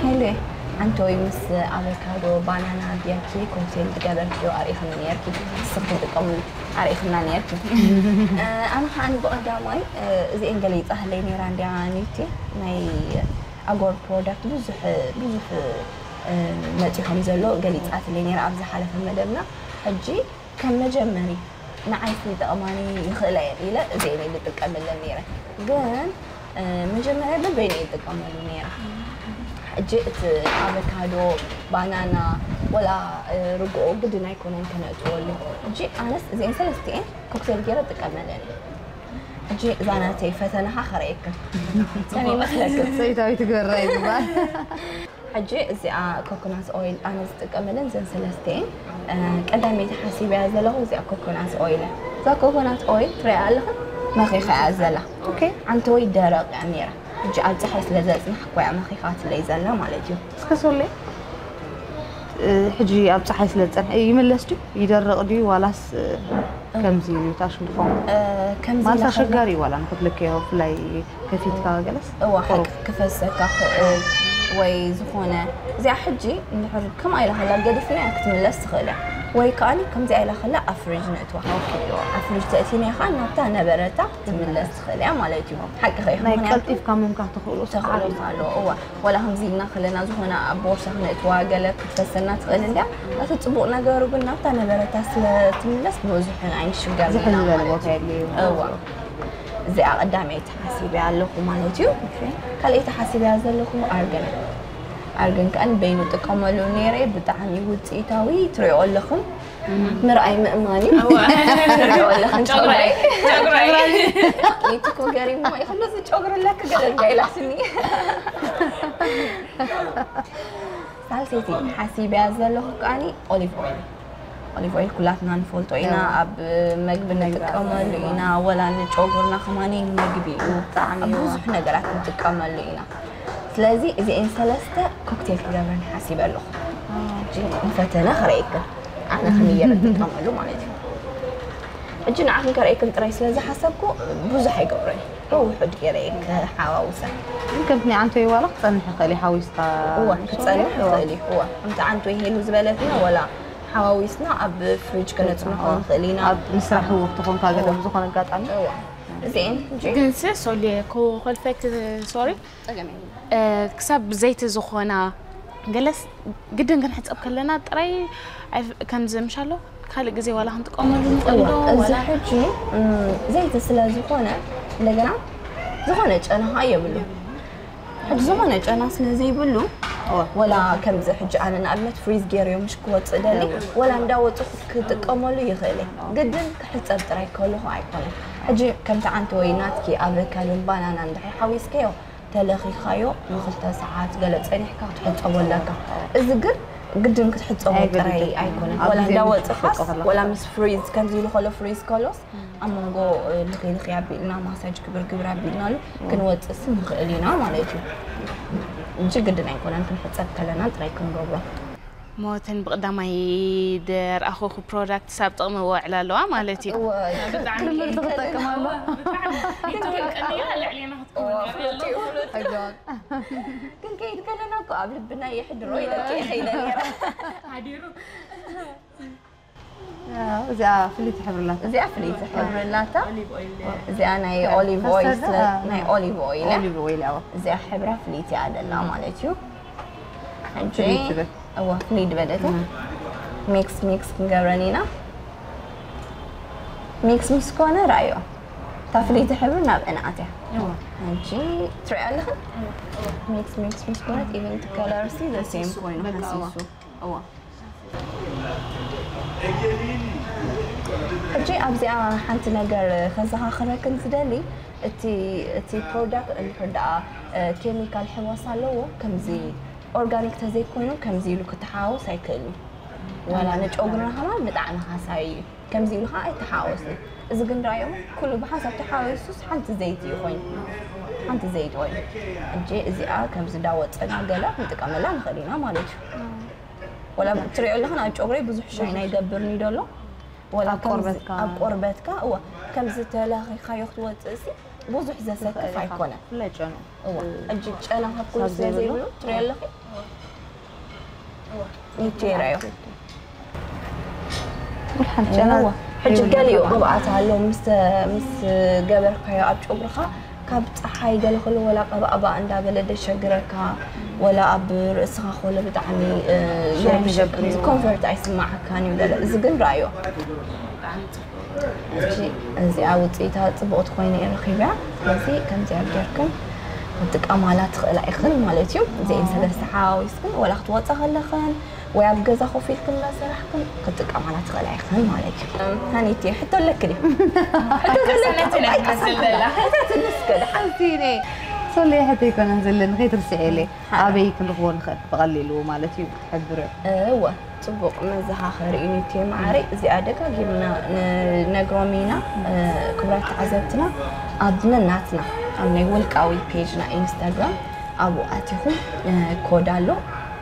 ሄሎ፣ ሓንቲ ወይ ምስ ኣቨካዶ፣ ባናና ጌርኪ ኮክቴል ዝገበርክዮ ኣርኢኽኒ ነይርኪ። ንስኺ ትጥቀምሉ ኣርኢኽና ነይርኪ። እ፣ ኣነ ከዓኒ ብቐዳማይ፣ እ፣ እዚኤን ገሊጻ ህለይ ነይራ እንድያ ኒቲ። ናይ ኣጎር ፕሮዳክት ብዙሕ፣ ብዙሕ፣ እ፣ መጺኡ ከም ዘሎ ገሊጻትለይ ነይራ ኣብ ዝሓለፈ መደብና። ሕጂ ከም መጀመሪ ንዓይሲ ይጠቕማኒ ይኽእላ እየን ኢለ እዚኤን እየ ዝጥቀመለን ነይረ። ግን፣ እ፣ መጀመርያ በበይነ እየ ዝጥቀመሉ ነይረ። ሕጂ እቲ ኣቨካዶ፣ ባናና፣ ወላ፣ እ፣ ርግኦ ግድን ኣይኮነን ከነእትወሉ። ሕጂ ኣነስ እዚኤን ሰለስቲኤን ኮክቴል ገይረ እጥቀመለን እየ። ሕጂ እዛ ናተይ ፈተነኻ ከርእየክን። ከመይ ይመስለክን? ሰይታዊት ገራ እዩ ዝበሃል። ሕጂ እዚኣ ኮኮናት ኦይል ኣነ ዝጥቀመለን ዘን ሰለስቲኤን፣ እ፣ ቀዳመይቲ ሓሲበያ ዘለኹ እዚኣ ኮኮናት ኦይል እያ። እዛ ኮኮናት ኦይል ትሪኣ ኣለኽን መኺኻ እያ ዘላ። ኦኬ። ዓንተወይ ደረቕ እያ ነይራ። ሕጂ ኣብ ፀሓይ ስለ ዘፅናሕኩ እያ መኺኻትለይ ዘላ ማለት እዩ። እስከ ሶሌ፣ እ፣ ሕጂ ኣብ ፀሓይ ስለ ዝፀንሐ ይምለስ ድዩ? ይደርቕ ድዩ? ዋላስ፣ እ፣ ከምዚ ኢሉ ታሽንፎም? እ፣ ከምዚ ማለት ኢላ ከላ ኣሸጋሪ ዋላ ንክትልከዮ፣ ብፍላይ ከፊትካ ገለስ? እዋ፣ ሓቂ ቁሩብ ክፈሰካ ክእል ወይ ዝኾነ። እዚኣ ሕጂ እንድሕር ከምኣ ኢላ ከላ ገዲፍናያ ክትምለስ ትኽእል እያ። ወይ ከኣኒ ከምዚኣ ኢላ ከላ ኣብ ፍሪጅ ነእትዋ። ኦኬ፣ እዋ። ኣብ ፍሪጅ ተእቲናያ ከኣ ናብታ ነበረታ ትምለስ ትኽእል እያ ማለት እዩ። ሓቂ ኸ ናይ ምኽንያቱ ቀልጢፍካ ምምካኽ ተኽእሎ ተኽእሎት ኣለዎ። እዋ። ወላ ከምዚ ኢልና ከለና ዝኾነ ኣብ ቦርሳ ክነእትዋ ገለ ክትፈሰና ትኽእል እንድያ። እቲ ጽቡቕ ነገሩ ግን ናብታ ነበረታ ስለ ትምለስ ብዙሕ ኣይንሽገርን ዝሕል ኢና ዝበለ ማለት ቦታ እዩ። የድልዮ። እዋ። እዚኣ ቀዳመይቲ ሓሲበያ ኣለኹ ማለት እዩ። ኦኬ። ካልኣይቲ ሓሲበያ ዘለኹ ኣርገን። ኣርገን ከኣ ንበይኑ እጥቀመሉ ነይረ፣ ብጣዕሚ ውጽኢታዊ ትሪኦ ኣለኹም። ምርኣይ ምእማን እዩ። እዋ። ትሪኦ ኣለኽን ጨጉረይ፣ ጨጉረይ። ጨጉረይ። ኒቲ እኮ ገሪሞ እዩ፣ ክንድዚ ጨጉሪ ኣለኪ ገለ እንዳ ኢላትኒ። ሳልሰይቲ ሓሲበያ ዘለኹ ከኣኒ ኦሊቭ ኦይል። ኦሊቭ ኦይል ኩላትና ንፈልጦ ኢና፣ እዋ። ኣብ መግቢ መግቢ ንጥቀመሉ ኢና፣ ወላ ንጨጉርና ከማኒ መግቢ እዩ። ብጣዕሚ ኣብ እዋ። ብዙሕ ነገራት ንጥቀመሉ ኢና። ስለዚ እዚኤን ሰለስተ ኮክቴል ክገብረን ሓሲበ ኣለኹ። ሕጂ ንፈተነ ክርእየክን። ኣነ ከመይ ገይረ እጥቀመሉ ማለት እዩ። ሕጂ ንዓኽን ከርእየክን ጥራይ ስለ ዝሓሰብኩ ብዙሕ ኣይገብሮን። ብውሑድ ገይረ እየ ክሓዋውሰን። ግን ከምቲ ናይ ዓንቶይ ዋላ ክጸንሕ ይኽእል እዩ ሓዊስካ እዋ፣ ንሱ ክጸንሕ እዋ። ይኽእል እዩ። እዋ፣ ከምቲ ዓንቶይ ሄሉ ዝበለትና ወላ ሓዋዊስና ኣብ ፍሪጅ ከነጽንሖ ንኽእል ኢና። ኣብ ንስራሕ ህውኽቲ ኮንካ ገለ እዋ። ብዝኾነ ኣጋጣሚ። እዋ። እዚኤን ሕጂ ግን ስ ሶልየ ኮ-፣ ኮልፌክ፣ ሶሪ። ጸገም የብሉን። እ፣ ክሳብ ብዘይቲ ዝኾና ገለስ ግድን ክንሕጸብ ከለና ጥራይ ኣይ-፣ ከምዚ ምሻሎ ካልእ ግዜ ዋላ ክንጥቀመሉ ንኽእል እዋ፣ ዶ? እዚ ዋላ ሕጂ፣ እም፣ ዘይቲ ስለ ዝኾነ እንደገና ዝኾነ ጨና ኸኣ የብሉን። ሕጂ ዝኾነ ጨና ስለ ዘይብሉ፣ እዋ። ወላ ከምዚ ሕጂ ኣነ ንኣብነት ፍሪዝ ገይረዮ ምሽ ክወጽእ ደሊ፣ እዋ። ወላ እንዳወጽኹ ክጥቀመሉ ይኽእል እየ። ግድን ክሕጸብ ጥራይ ከሎ ኸኣ ኣይኮነን። ሕጂ ከምቲ ዓንቲ ወይ ናትኪ ኣቨካዶን ባናናን እንድሕር ሓዊስካዮ፣ ተለኺኻዮ ንኽልተ ሰዓት ገለ ጸኒሕካ ክትሕጸቦ ኣለካ። እዚ ግን ግድን ክትሕጸቦ ኣይግድን። ጥራይ ኣይኮነን። ኣብ ወላ ግዜ እንዳወጽኻስ፣ ክትሕጸቦ ኣለካ። ወላ ምስ ፍሪዝ፣ ከምዚ ኢሉ ከሎ ፍሪዝ ከሎስ፣ ኣብ መንጎ፣ እ፣ ልኺ ልኺ ኣቢልና፣ ማሳጅ ክብር ክብር ኣቢልናሉ፣ እም። ክንወጽእስ ንኽእል ኢና ማለት እዩ። እንጂ ግድን ኣይኮነን ክንሕጸብ ከለና ጥራይ ክንገብሮ። ሞተን ብቐዳማይ ደርኣኹኹ ፕሮዳክትስ ኣብ ጥቕሚ ውዕላ ኣለዋ ማለት እዩ። እወ፣ ብጣዕሚ ክምርቲ ክጠቅም ኣለዋ። ብጣዕሚ ቀኒያ ልዕሌና ክትከውን እወ፣ ነይራ ፍሉጥ እዩ፣ ኣለዋ። ፍሉጥ። ኣይዞን። ክንከይድ ከለና እኮ ኣብ ልብና የሕድሮ ኢለኪ እየ ከይደ ነይረ። ሓዲሩ። እዚኣ ፍልይቲ ሕብሪ ኣላታ። እዚኣ ፍልይቲ ሕብሪ ኣላታ። ኦሊቭ ኦይል። እዚኣ ናይ ኦሊቭ ኦይል ካስተርድ፣ ስለ-፣ አ፣ ናይ ኦሊቭ ኦይል እያ። ኦሊቭ ኦይል፣ ኣዎ። እዚኣ ሕብራ ፍልይቲ እያ ደላ ማለት እዩ። ሕጂ፣ ፍልይ ትብል። እወ፣ ፍልይ ዝበለት እያ። እም። ሚክስ፣ ሚክስ ክንገብረን ኢና። ሚክስ ምስ ኮነ፣ ራእዮ። እታ ፍልይቲ ሕብሪ ናብ እንኣት እያ። እወ። ሕጂ፣ ትሪኦ ኣለኽን? እወ። ሚክስ፣ ሚክስ ምስ ኮነ፣ ኢቨን እቲ ከለር ሲ ዘ ሴም ኮይኑ በቃ፣ እወ። ሃሲሱ። እወ። ሕጂ ኣብዚኣ ሓንቲ ነገር ከዘኻኽረክን ዝደሊ፣ እቲ፣ እቲ ፕሮዳክት እንድሕር ደኣ፣ እ፣ ኬሚካል ሕዋስ ኣለዎ፣ ከምዚ ኦርጋኒክ ተዘይኮይኑ ከምዚ ኢሉ ክተሓዋወስ ኣይክእልን። ዋላ ንጨጉርና ከማን ብጣዕሚ ሃሳዪ እዩ። ከምዚ ኢሉ ከኣ ኣይተሓዋወስን። እዚ ግን ረኣዮም ኩሉ ብሓንሳብ ተሓዋዊሱስ ሓንቲ ዘይቲ እዩ ኮይኑ። ሓንቲ ዘይቲ ኮይኑ። ሕጂ እዚኣ ከምዚ እንዳወጸና ገለ ክንጥቀመላ ንኽእል ኢና ማለት እዩ። ወላ ትሪኦ ኣለኽን ኣብ ጨጉረይ ብዙሕ ሻይን ኣይገብርን እዩ ደሎ። ወላ ኣብ ከምዚ ቆርበትካ። ኣብ ቆርበትካ፣ እወ፣ ከምዚ ተለኺኻዮ ክትወጽእ ሲ ብዙሕ ዘሰክፍ ኣይኮነን። ብፍላይ ጨንኡ እዋ ሕጂ ጨና ካብ ኩሉ ሳብ ስለ ዘይብሉ? ዘይብሉ ትሪኦ ኣለኺ። ኒቴራዮ ወላ ሓንቲ ጨና እዋ ሕጂ ዘይብሉ ገሊኡ ነገር። ቅብኣት ኣሎ ምስ ምስ ገበርካዮ ኣብ ጨጉርኻ ካብ ፀሓይ ገለ ከሎ ወላ ቀባእባእ እንዳበለ ደሸግረካ ወላ ኣብ ርእስኻ ከሎ ብጣዕሚ እ፣ ሸም የርብሸካ ይገብር እዩ። ኮንፈርት ኣይስማዓካን እዩ ገለ እዚ ግን ረኣዮ። እዚኣ ውፅኢታ ፅቡቕቲ ኮይነ እየ ረኺብያ። ስለዚ ከምዚኣ ጌርክን ክትጥቀማላ ትኽእላ ኢኽን ማለት እዩ። እዚአን ሰለስተ ሓዋዊስክን ወላ ክትወፃ ከለኽን ወይ ኣብ ገዛ ኮፍ ኢልክን እናሰራሕክን ክትጥቀማላ ትኽእላ ኢኽን ማለት እዩ። ሃኒቲ ሕቶ ኣለክ ድዩ? ሕቶ ዘለኪ ሰለቲ ናይ ትመስል ዘላ። ሕቶ ትንስከ ደሓን ሓዚነ ሶሊ ሕቶ ይኮነን ዘለኒ ከይትርስዕለ ኣበይ ክንረኽቦ ንኽእል ብቐሊሉ ማለት እዩ ክትሕብር እወ ጽቡቕ መዘኻኸሪ እዩ ኒቴ መዓረይ። እዚኣ ደጋጊምና ንነግሮም ኢና። ክቡራት ተዓዘብትና ኣብ ነናትና ኣብ ናይ ውልቃዊ ፔጅና ኢንስታግራም ኣብኡ ኣቲኹም ኮድ ኣሎ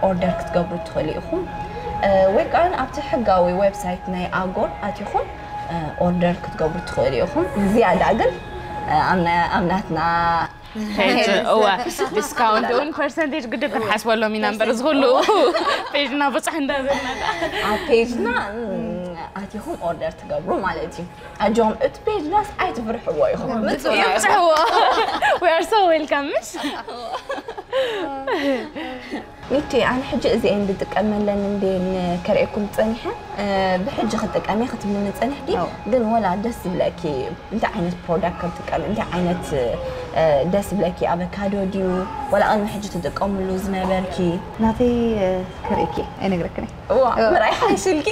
ኦርደር ክትገብሩ ትኽእሉ ኢኹም። ወይ ከዓ ኣብቲ ሕጋዊ ዌብሳይት ናይ ኣጎር ኣቲኹም ኦርደር ክትገብሩ ትኽእሉ ኢኹም። ዝያዳ ግን ኣብ ናይ- ኣብ ናትና ፔጅ እወ ዲስካውንት እውን ፐርሰንቴጅ ግድብ ክንሓስበሎም ኢና እምበር ዝኽሉ ፔጅና ብዙሕ እንዳበልና ኣብ ፔጅና ኣቲኹም ኦርደር ትገብሩ ማለት እዩ። ኣጆም እቲ ፔጅናስ ኣይትፍርሕዎ ኢኹም። ይብፅሕዎ። We are so welcome ምሽ? ኒቲ ኣነ ሕጂ እዚአን ዝጥቀመለን እንዴ ከርእየኩም ፀኒሐ። ብሕጂ ክጥቀም እየ ክትብልኒ ፀኒሕኪ። ግን ወላ ደስ ዝብለኪ እንታይ ዓይነት ፕሮዳክት ከም ትጥቀሚ እንታይ ዓይነት ደስ ዝብለኪ ኣቨካዶ ድዩ ወላ ቅድሚ ሕጂ ትጥቀምሉ ዝነበርኪ? ናተይ ከርእየኪ ኣይነግረክን እየ። እዋ ምርኣይ ሓይሽልኪ።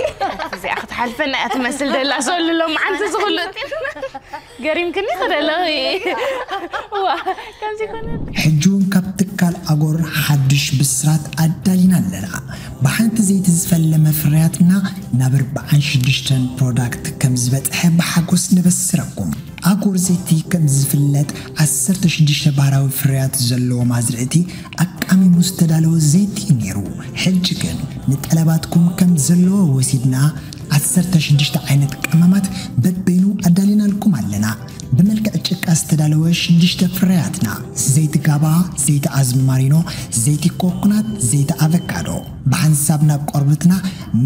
እዚኣ ክትሓልፈና እያ ትመስል ደላ ሶሉ ሎም ዓንቲ ዝኽሉ ገሪምክኒ ከደለኺ እዋ ከምዚ ኮነ። ሕጂ እውን ካብ ትካል ኣጎር ሓድሽ ብስራት ኣዳሊና ኣለና። ብሓንቲ ዘይቲ ዝፈለመ ፍርያትና ናብ ኣርብዓን ሽዱሽተን ፕሮዳክት ከም ዝበፅሐ ብሓጎስ ነበስረኩም። ኣጎር ዘይቲ ከም ዝፍለጥ ዓሰርተ ሽዱሽተ ባህራዊ ፍርያት ዘለዎ ማዝርእቲ ኣቃሚሙ ዝተዳለወ ዘይቲ እዩ ነይሩ። ሕጂ ግን ንጠለባትኩም ከም ዘለዎ ወሲድና ዓሰርተ ሽዱሽተ ዓይነት ቀመማት በበይኑ ኣዳሊናልኩም ኣለና። ብመልክዕ ጭቃ ዝተዳለወ ሽዱሽተ ፍርያትና፣ ዘይቲ ጋባ፣ ዘይቲ ኣዝማሪኖ፣ ዘይቲ ኮኮናት፣ ዘይቲ ኣቨካዶ፣ ብሓንሳብ ናብ ቆርብትና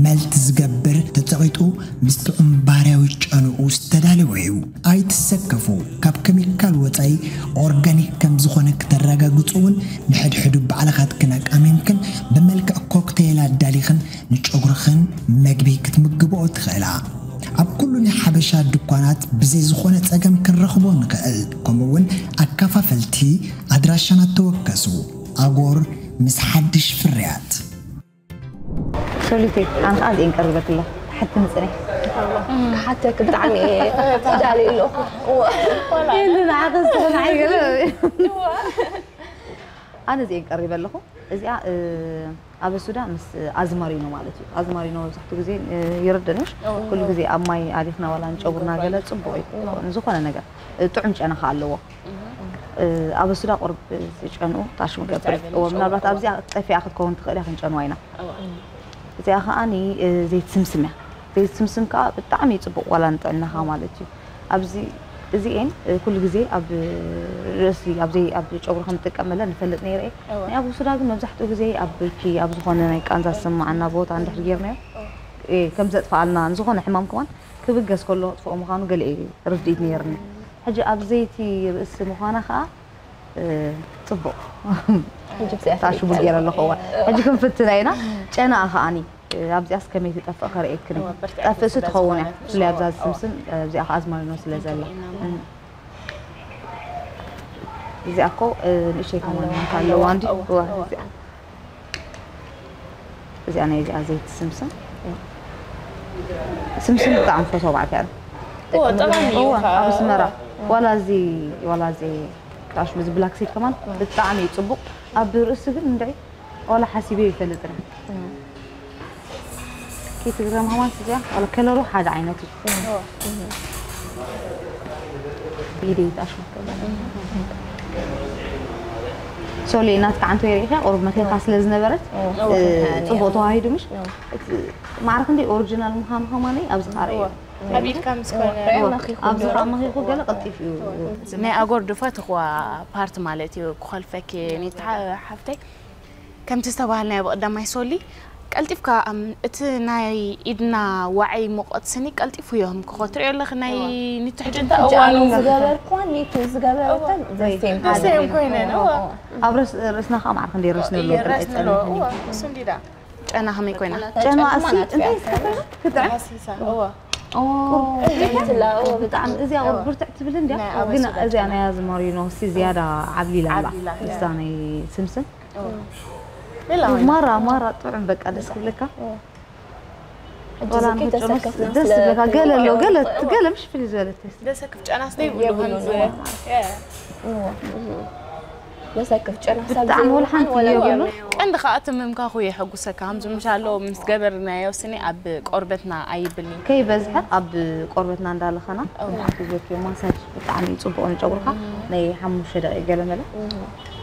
መልት ዝገብር ተጸቒጡ ምስ ጥዑም ባህርያዊ ጨንኡ ዝተዳለወ እዩ። ኣይትሰከፉ፣ ካብ ኬሚካል ወጻኢ ኦርጋኒክ ከም ዝኾነ ክተረጋግጹ እውን ንሕድሕዱ ባዕልኻትክን ኣቃሚምክን ብመልክዕ ኮክቴል ኣዳሊኽን ንጨጉርኽን መግቢ ክትምግብኦ ትኽእላ። ኣብ ኩሉ ናይ ሓበሻ ድኳናት ብዘይ ዝኾነ ጸገም ክንረኽቦ ንኽእል። ከምኡ እውን ኣከፋፈልቲ ኣድራሻና ተወከሱ። ኣጎር ምስ ሓድሽ ፍርያት። ሶሊቴ ኣነ ከዓ እዚአን ቀሪበትለ ትሓትኒ ፅኒሕ ክሓተክ ብጣዕሚ እየ ተዳልየ ኣለኹ። እዋ። ኢሉ ንዓኸ ዝኾነ ዓይነት ኣነ እዚአን ቀሪበ ኣለኹ። እዚኣ ኣበሱዳ ምስ ኣዝማሪኖ ማለት እዩ። ኣዝማሪኖ መብዛሕትኡ ግዜ ይርደንሽ ኩሉ ግዜ ኣብ ማይ ኣሊኽና ዋላ ንጨጉርና ገለ ፅቡቅ እዩ ዝኾነ ነገር ጥዑም ጨና ከዓ ኣለዎ። ኣበሱዳ ቁርብ ዝጨንኡ ታሽ ምገብር እዎ ምናልባት ኣብዚኣ ጠፊኣ ክትከውን ትኽእል እያ ክንጨንዋ ኢና። እዚኣ ከዓኒ ዘይት ስምስም እያ። ዘይት ስምስም ከዓ ብጣዕሚ እዩ ፅቡቅ ዋላ ንጥዕናኻ ማለት እዩ። ኣብዚ እዚኤን ኩሉ ግዜ ኣብ ርእሲ ኣብዘይ ኣብ ጨጉሪ ከም ትጥቀመለን ንፈልጥ ነይረ እየ። ናይ ኣበሱዳ ግን መብዛሕትኡ ግዜ ኣብ ብርኪ ኣብ ዝኾነ ናይ ቃንዛ ዝስማዓና ቦታ እንድሕር ጌርናዮ ከም ዘጥፍኣልና ንዝኾነ ሕማም ከማን ክብገስ ከሎ ጥፍኦ ምዃኑ ገለ ርድኢት ነይርኒ። ሕጂ ኣብ ዘይቲ ርእሲ ምዃና ከዓ ፅቡቅ ታሽቡ ገይረ ኣለኹ። ሕጂ ክንፍትና ኢና። ጨናኣ ከዓኒ ኣብዚኣስ ከመይ ትጠፍእ ከርእየክን ጠፍእሲ ትኸውን እያ። ብፍላይ ኣብዛ ዝስምስም እዚኣ ከዓ ኣዝማሪኖ ስለ ዘላ እዚኣ እኮ ንእሸይ ከማን ኣለዋ እንዲ እዚኣ ናይ እዚኣ ዘይቲ ስምስም ስምስም ብጣዕሚ ፈትዎ ባዕልካ እየ። እዎ ጠቓሚ እዩ እዎ ከዓ። ኣብ ኣስመራ ዋላ እዚ ዋላ እዚ ታሽሙ እዚ ብላክ ሲድ ከማን ብጣዕሚ እዩ ፅቡቅ። ኣብ ርእሲ ግን እንድዒ ዋላ ሓሲበ ይፈልጥን እየ። ከይትግረም ከማን እዚኣ ዋላ ከለሩ ሓደ ዓይነት እዩ። ኢደይ ይጣሽ መከለ ሶሊ ናትካ ዓንቶ የሪእካ ቁሩብ መኪኻ ስለ ዝነበረት ጽቡቅ ተዋሂዱ ምሽ ማዕረ ክንደይ ኦሪጂናል ምዃኑ ከማነይ ኣብዚ ካረ እዩ። ኣብ ኢድካ ምስ ኮነ ኣብዚ ከዓ መኺኹ ገለ ቀልጢፍ እዩ። ናይ ኣጎር ድፈትኽዋ ፓርት ማለት እዩ ክኸልፈኪ ኒታ ሓፍተይ። ከምቲ ዝተባህልናዮ ብቐዳማይ ሶሊ ቀልጢፍካ እቲ ናይ ኢድና ዋዓይ ሙቐት ስኒ ቀልጢፉ እዮም ክኾ ትሪኦ ኣለኺ ናይ ኒቱ ሕጂ እንታይ እዋኑ ዝገበርኳን ኒቱ ዝገበረተን ዘሴም ደሰዮም ኮይነን እዋ ኣብ ርእስና ከዓ ማዕረ ክንደይ ረስንሎ ረስንሎ እዋ እሱ እንዲዳ ጨና ከመይ ኮይና ጨና ኣሲ እንታይ ይስከፈሉ ክጥዕም ሃሲሳ እዋ ብጣዕሚ እዚኣ ቁር ብርትዕ ትብል እንዲያ ግን እዚኣ ናይ ኣዝማሪኖ ሲ ዝያዳ ዓብሊላ ኣላ ንሳ ናይ ስምስም ሌላ ማራ ማራ ጥዑም በቃ ደስ ክብለካ ሕጂ ዝኪ ተሰከፍና ደስ ዝብለካ ገለ ኣሎ ገለ ገለ ምሽ ፍልይ ዝበለ ቴስት ደሰክፍ ጨናስ ዘይብሉ ከምዚ መሰክፍ ጨና ሳብ ብጣዕሚ ወላ ሓንቲ የብሉ ቀንዲ ከዓ ትምምካኹ የሐጉሰካ ከምዚ ምሻሎ ምስ ገበርናዮ ስኒ ኣብ ቆርበትና ኣይብልን ከይበዝሐ ኣብ ቆርበትና እንዳለኸና ንሓፍዘኪ ማሳጅ ብጣዕሚ እዩ ፅቡቅ ንጨጉርካ ናይ ሓሙሽተ ደቂቅ ገለ መለ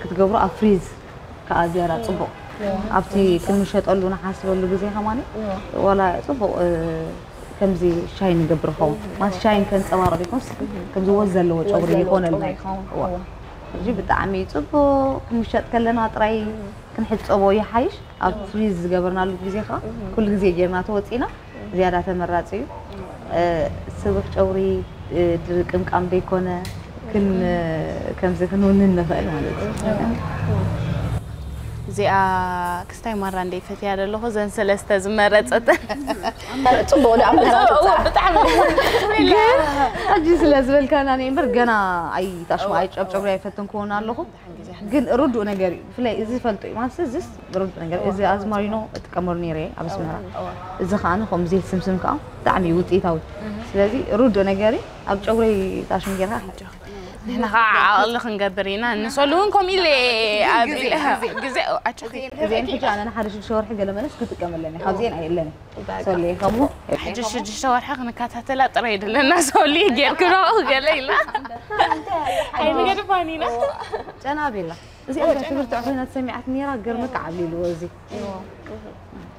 ክትገብሮ ኣብ ፍሪዝ ከዓ ዝያዳ ፅቡቅ ኣብቲ ክንሸጠሉ ንሓስበሉ ግዜ ከማኒ ዋላ ፅቡቅ ከምዚ ሻይን ይገብር ይኸውን ማለት ሻይን ከንፀባረቕ ይኮንስ ከምዚ ወዝ ዘለዎ ጨጉሪ ይኾነልና እዩ ሕጂ ብጣዕሚ እዩ ፅቡቅ ክንሸጥ ከለና ጥራይ ክንሕፀቦ ይሓይሽ ኣብ ፍሪዝ ዝገበርናሉ ግዜ ከዓ ኩሉ ግዜ ጌርና ተወፂና ዝያዳ ተመራፂ እዩ ስብኽ ጨጉሪ ድርቅምቃም ደይኮነ ክን ከምዚ ክንውንን ንኽእል ማለት እዩ እዚኣ ክስታይ ማራ እንደ ፈትያ ዘለኹ ዘን ሰለስተ ዝመረፀተን ፅቡቅ ዳ ብጣዕሚ ሕጂ ስለ ዝበልካና ነ እምበር ገና ኣይጣሽማ ኣይጨብጨብሪ ኣይፈተንክዎን ኣለኹ ግን ርዱእ ነገር እዩ ብፍላይ እዚ ፈልጦ እዩ ማለት እዚስ ርዱእ ነገር እዚ ኣዝማሪኖ እጥቀመሉ ነይረ ኣብ ኣስመራ እዚ ከዓ ከምዚ ስምስም ከዓ ብጣዕሚ እዩ ውፅኢታዊ ስለዚ ርዱእ ነገር እዩ ኣብ ጨጉረይ ጣሽም ጌርካ ንሕና ከዓ ዓቕሊ ክንገብር ኢና ንሰሉ እውን ከምኡ ኢለ ግዜ ኣቸኺ እዚአን ሕጂ ኣነ ንሓደ ሽዱሽተ ወርሒ ገለ መለስ ክጥቀመለን እየ ካብዚአን ኣየለን ሶሊ ከምኡ ሕጂ ሽዱሽተ ወርሒ ክንከታተላ ጥራይ ደለና ሶሊ ጌርክኖ ገለ ኢልና ኣይንገድፋን ኢና ጨና ቤላ እዚኣ ትምህርቲ ኮይና ተሰሚዓት ነራ ገርመካ ዓብሊልዎ እዚ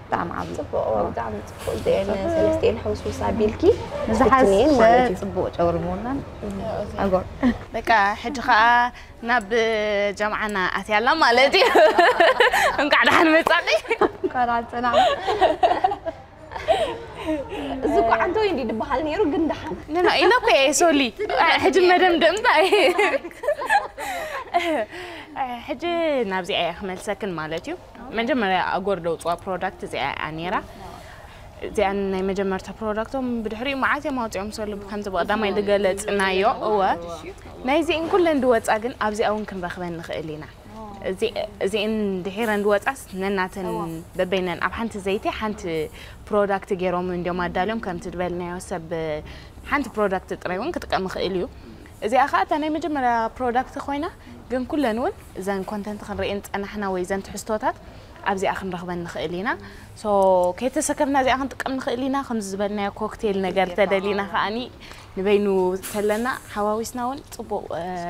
ብጣዕሚ ዓብሊ ጽቡቅ ብጣዕሚ ጽቡቅ እዚአን ሰለስቲአን ሕውስውስ ኣቢልኪ ንዝሓዝ ክትንየን ማለት እዩ ጽቡቅ ጨውሪ ምውናን ኣጎር በቃ ሕጂ ከዓ ናብ ጀምዓና ኣትያላ ማለት እዩ እንኳዕ ደሓን መጻቂ እንኳን ኣጸና እዚ እኮ ዓንተ ወይ እንዲ ዝበሃል ነይሩ ግን ደሓን ንና ኢለ እኮ እየ ሶሊ ሕጂ መደምደምታ እየ ሕጂ ናብዚኣ እየ ክመልሰክን ማለት እዩ መጀመርያ ኣጎር ደውፅዋ ፕሮዳክት እዚኣ እያ ነይራ እዚኣን ናይ መጀመርታ ፕሮዳክቶም ብድሕሪኡ መዓት እዮም ኣውፅኦም ሰሉ ከምዚ ብቀዳማይ ዝገለፅናዮ እወ ናይዚእን ኩለን ድወፃ ግን ኣብዚኣ እውን ክንረኽበን ንኽእል ኢና እዚእን ድሒረን ድወፃስ ነናተን በበይነን ኣብ ሓንቲ ዘይቲ ሓንቲ ፕሮዳክት ገይሮም እንዲዮም ኣዳልዮም ከምቲ ዝበልናዮ ሰብ ሓንቲ ፕሮዳክት ጥራይ እውን ክጥቀም ይኽእል እዩ እዚኣ ከዓ እታ ናይ መጀመርያ ፕሮዳክት ኮይና ግን ኩለን እውን እዘን ኮንተንት ክንርእየን ዝፀናሕና ወይ እዘን ትሕዝቶታት ኣብዚኣ ክንረኽበን ንኽእል ኢና ሶ ከይተሰከፍና እዚኣ ክንጥቀም ንኽእል ኢና ከምዚ ዝበልናዮ ኮክቴል ነገር ተደሊና ከዓኒ ንበይኑ ተለና ሓዋዊስና እውን ፅቡቅ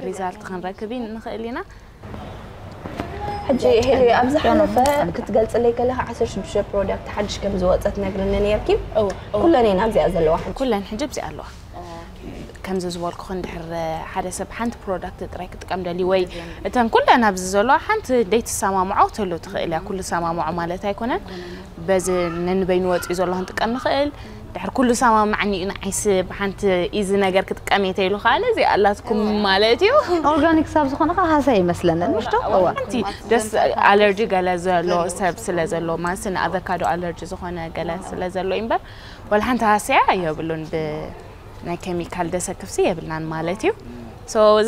ሪዛልት ክንረክብ ንኽእል ኢና ሕጂ ሄሊ ኣብ ዝሓለፈ ክትገልፅለይ ከለካ ዓሰርተ ሽዱሽተ ፕሮዳክት ሓድሽ ከም ዝወፀት ነግርኒ ነርኪ ኩለን እየን ኣብዚኣ ዘለዋ ኩለን ሕጂ ኣብዚኣ ኣለዋ ከምዚ ዝበልኩ ክንድሕር ሓደ ሰብ ሓንቲ ፕሮዳክት ጥራይ ክጥቀም ደሊ ወይ እተን ኩለን ኣብዚ ዘለዋ ሓንቲ ደይትሰማምዖ ተሎ ትኽእል እያ ኩሉ ሰማምዖ ማለት ኣይኮነን በዚ ነንበይኑ ወፂኡ ዘሎ ክንጥቀም ንኽእል ድሕር ኩሉ ሰማማዕኒ እዩ ንዓይስ ብሓንቲ ኢዚ ነገር ክጥቀም እየ ተይሉ ከዓ ነዚ ኣላትኩም ማለት እዩ ኦርጋኒክ ሳብ ዝኾነ ከዓ ሃሳ ይመስለንን ምሽቶ ሓንቲ ደስ ኣለርጂ ገለ ዘሎ ሰብ ስለ ዘሎ ማለት ንኣቨካዶ ኣለርጂ ዝኾነ ገለ ስለ ዘሎ እዩ እምበር ወላ ሓንቲ ሃስያ የብሉን ብ ናይ ኬሚካል ደሰክፍሲ የብልናን ማለት እዩ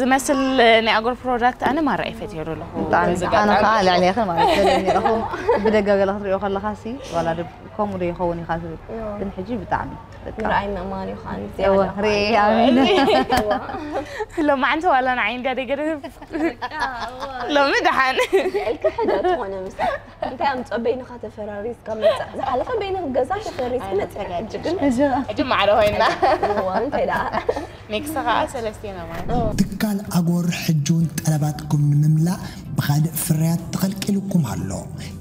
ዝመስል ናይ ኣጎር ፕሮዳክት ኣነ ማራ እየ ፈትየሉ ኣለኹ ኣነ ከዓ ልዕሌኺ ማለት ዘለኒ ኢኹም ብደጋገለ ክትሪኦ ከለኻ ሲ ዋላ ከምኡ ዶ ይኸውን ኢኻ ትብል ግን ሕጂ ብጣዕሚ ምርኣይ ምእማን እዩ ከዓ ርኤ ኣሚነ ሎማዓንቲ ዋላ ንዓይ እንዳ ደገደ ሎሚ ደሓን ልክሕደ ትኾነ ምስ እንታይ ኣምፀኦ በይንኻ ተፈራሪዝካ መፃእ ዝሓለፈ በይንኽ ገዛ ተፈሪዝክ መፅእ ሕጂ ግን ሕጂ ማዕረ ኮይና እንታይ ደኣ ኔክስት ከዓ ሰለስቴና ማለት ትካል ኣጎር ሕጂ እውን ጠለባትኩም ንምምላእ ብኻልእ ፍርያት ተቐልቂሉኩም ኣሎ።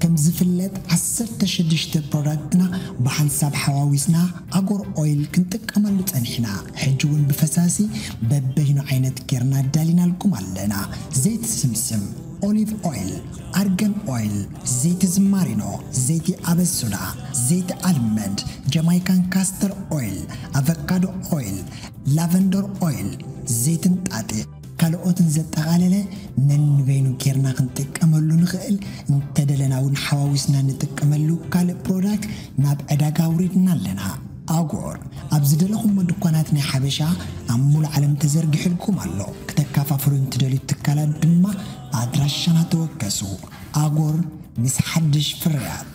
ከም ዝፍለጥ ዓሰርተ ሽዱሽተ ፕሮዳክትና ብሓንሳብ ሓዋዊስና ኣጎር ኦይል ክንጥቀመሉ ጸኒሕና። ሕጂ እውን ብፈሳሲ በበይኑ ዓይነት ጌርና ኣዳሊናልኩም ኣለና። ዘይቲ ስምስም፣ ኦሊቭ ኦይል፣ ኣርገን ኦይል፣ ዘይቲ ዝማሪኖ፣ ዘይቲ ኣበሱዳ፣ ዘይቲ ኣልመንድ፣ ጀማይካን ካስተር ኦይል፣ ኣቨካዶ ኦይል፣ ላቨንደር ኦይል፣ ዘይትን ጣጢ ካልኦትን ዘጠቓለለ ነንበይኑ ጌርና ክንጥቀመሉ ንኽእል። እንተደለና እውን ሓዋዊስና ንጥቀመሉ ካልእ ፕሮዳክት ናብ ዕዳጋ ኣውሪድና ኣለና። ኣጎር ኣብ ዝደለኹሞ ድኳናት ናይ ሓበሻ ኣብ ሙሉ ዓለም ተዘርጊሕልኩም ኣሎ። ክተካፋፍሉ እንትደልዩ ትካላት ድማ ኣድራሻና ተወከሱ። ኣጎር ምስ ሓድሽ ፍርያት።